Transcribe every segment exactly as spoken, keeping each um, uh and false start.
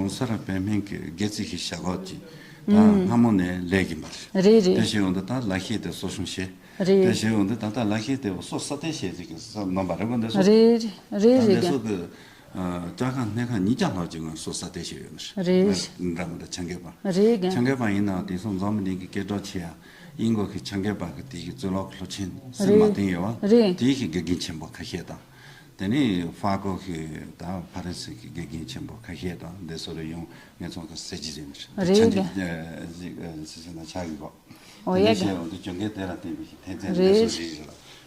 ས་ར་བན་བོན་གྱི་སྒལ་ཚིགས་ཀྱི་བྱ་གོག་ཅིག་ད་སྔ་མོ་ནས་ལས་ཀྱིན་པ་རེད། རེད་རེད། དེ་བྱས་ཡོང་དུས་ད་ལ་ཤས་དེ་གསོ་སྐྱོང་བྱས། རེད། དེ་བྱས་ཡོང་དུས་ད་ལྟ་ལ་ཤས་དེ་སོ་ས་དེ་བྱས་ཅིག་གི་ས་ནོམ་པ་རེད་གོ། འདི་སོ་རེད་རེད། ད་རེད་འདི་རེད། སོ་གི་ལྕགས་ཁང་སྣེ་ཁང་ཉིས་བརྒྱ་ལྷག་ཅིག་ང་སོ་ས་དེ་བྱས་ཡོད་ནི་རེད། རེད། འདྲ་མི་འདྲ་ཆང་གད་པ། རེད་ག་ཆང་གད་པ་ཡིན་ནའང་དེང་སང་འཛམ་བུ་གླིང་གི་སྐད་གྲགས་ཆེ་ཡ་ཨིན་གོ་གི་ཆང་གད་པ་གི་དེ་གི་གཙུག་ལག་གི་སློབ་ཆེན་སེ་མ་རེད་ཏིང་ཡོད་བ། རེད། དེ་གི་དགེ་རྒན་ཆེན་པོ་ཁ་ཤས་དང་། དེ་ནས་ཧྥ་གོ་གི་ད་ཕ་རན་སི་གི་དགེ་རྒན་ཆེན་པོ་ཁ་ཤས་དང་འདི་སོ་རེ་ཡོང་ངེད་ཚང་གི་སྲས་ཀྱི་ཟེར་ནི་རེད། རེད་ཆང་གི་ག་ཨ་ཨ་ཨ་ཟེར་ན་ཆགས་ཡོད་གོ། ཨོ་དེ་ཡ་ནས་ག་བཤད་འོང་དུས་གྱོང་གུན་དེ་ལ་བརྟེན་པའི་ཕན་ཚུན་རེད། འདི་སོ་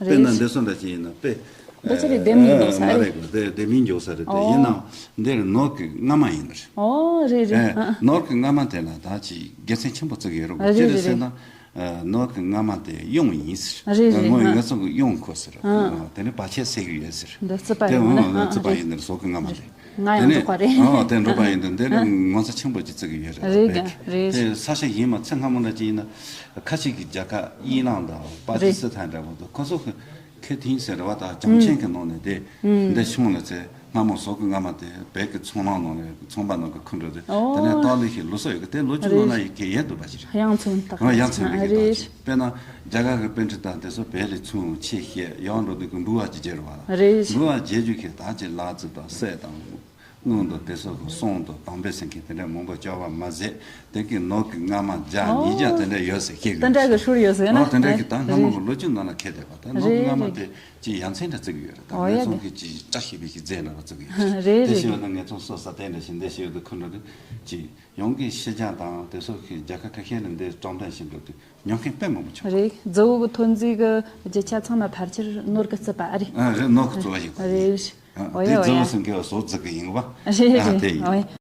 རེད་རེད་ལ། དཔེར་ན་རེད། འདི་སོ་འདྲ་ཅིག་ཡིན་ན་དཔེ་འདི་ཚོ་རེད། ལྡེ་མིག་འདུག་ས་མ་རེད། རེད་གོ། དེ་ལྡེ་མིག་འཇོག་ས་རེད། དེ་ཨོ། ཡིན་ནའང་འདིར་ནོར་གྱི་རྔ་མ་ཡིན་ནི་རེད། ཨོ་རེད་རེད། ཨེ་ཨ་ཨ། ནོར་གྱི་རྔ་མ་དེ་ལ་ད་ཅིག་དགེ་མཚན་ཆེན་པོ་བརྩི་གི་ཡོད་རེད་གོ། རེད་ཅི་རེད་རེད་ཟེར་རེད། ན། ཨ་ནོར་གྱི་རྔ་མ་དེ་གཡུང་ཡིན་ཟེར། རེད་རེད། ངོ་ཡི་ཨ་ང་ཚོ་གི་གཡུང་ཁོ་ཟེར། ཨ་དེ་ནས་བར་ཆད་སེལ་གི་ཡོད་ཟེར། འདི་རྩིས་པ་དེ་ཡིན་ནི་འོང་ན་རྩིས་པ་ཡིན་ནི་རེད། ཟོག་གི་རྔ་མ་དེ། ང་ཡང་དེ་ནས་འགྲོ་ག་རེད། ཨ་དེ་འགྲོ་ག་ཡིན་དུས་འདི་ནི་ཨ་ངོ་མཚར་ཆེན་པོ་ཅིག་བརྩི་གི་ཡོད་རེད། རེད་ག་རེད། དེ་ས་ཆ་ཡིན་མ་ཚེ་སྔ་མོ་འདྲ་ཅིག་ཡིན་ན་ཁ་ཅིག་གི་རྒྱ་གར་དབྱིན་ལང་དང་པ་ཀི་སི་ཐན་འདྲ་པོ་དང་ཁོ་ཚོ་གི་ཁེ་ཐིན་ཟེར་བ་དང་བྱམས་ཆེན་གྱི་ནང་ནས་དེ་འདི་བྱུང་ལ་ཚེ། སྔ་མོ་ཟོག་གི་རྔ་མ་དེ་བོད་ཀྱི་ཚོང་ལམ་ནང་ནས་ཚོང་པ་ནང་གི་ཁུར་འགྲོ་དུས་དེ་ནས་ཨོ། སྟག་ལུང་གི་ལུགས་སྲོལ་ཡོད་གི། དེ་ལོ་རྒྱུས་ནང་ན་ཡི་གེ་ཡོད་འདུག་པ་ཞིག་རེད། དབྱངས་མཚོན་ཏག་ཨ་ཏག་དབྱངས་མཚོན་པའི་གི་རེད། དག་ཅིག་དཔེར་ན་རྒྱ་གར་གི་པཎྜི་ཏ་དེ་ཚོ་བོད་ལ་ཚུར་ཕྱིར་བཤད་ཡང་འགྲོ་དུས་གི་འབུལ་བ་ཅིག་བརྒྱབ་རེད་བ། རེད། འབུལ་བ་བརྒྱབ་རྒྱུ་གི་དག་ཅིག་ལག་རྩིས་དང་གསེར་དང་དངུལ་དང་དེ་ཚོ་གི་གསུང་དང་དམ་པའི་སེམས་ཀྱི་དེ་འདྲ་མང་པོ་སྐྱོར་བ་མ་ཟད་དེ་གི་ནོར་གྱི་རྔ་མ་བརྒྱ་ཉིས་བརྒྱ་དེ་འདྲ་ཡོད་ཟེར་བཤད་གི་དེ་འདྲ་གི་ཡོད་ཟེར་ཤུལ་ཡོད་ཟེར་ན་ཨོ་དེ་འདྲ་གི་ད་སྔ་མོ་རེད། གི་ལོ་རྒྱུས་ནང་ལ་ཁེལ་བསྡད་པ་ད་ནོར་གྱི་རེད་རྔ་མ་རེད། དེ། ཅིག་ཡ་མཚན་འདྲ་བརྩི་གི་ཡོད་རེད། ད་ཨོ་ཡ་ངེད་ཚང་གི་ཅིག་བཀྲ་ཤིས་པའི་ཞིག་རྫས་འདྲ་བ་བརྩི་གི་ཡོད་རེད། རེད་དེ་རེད་ཞེས་པ་རེད། ན་ངེད་ཚང་སོ་ས་དེ་འདྲ་ཞིག་འདི་ཞེས་པ་ཁོ་འགྲོ་དུས་ཅིག་ཡོང་གི་ཕྱི་རྒྱལ་དང་དེ་སོགས་ཀྱི་རྒྱལ་ཁབ་ཁ་ཤས་ནས་འདི་བཅོམ་ལྡན་ཞིག་འགྲོ་དུས་ཉོ་མཁན་དཔེ་མང་པོ་བྱུང་། རེད། རྫི་བོ་གི་ཐོན་རྫས་ཀྱི་རྒྱུ་ཆ་ཚང་མ་ཕལ་ཆེར་ནོར་གི་རྩིས་པ་ཨ་རེད། ཨ་རེད། ནོར་གི་རྩིས་པ་ཞིག་རེད། ཨ་ཨོ་དེ་ཡ་ཨོ་རྫི་བོ་ཡ། སེམས་ཀྱི་བཟོ་རྫི་གི་ཡིན་པ་རེད་ཨ་རེད་དེ་ཡིན། ཨོ་ཡ།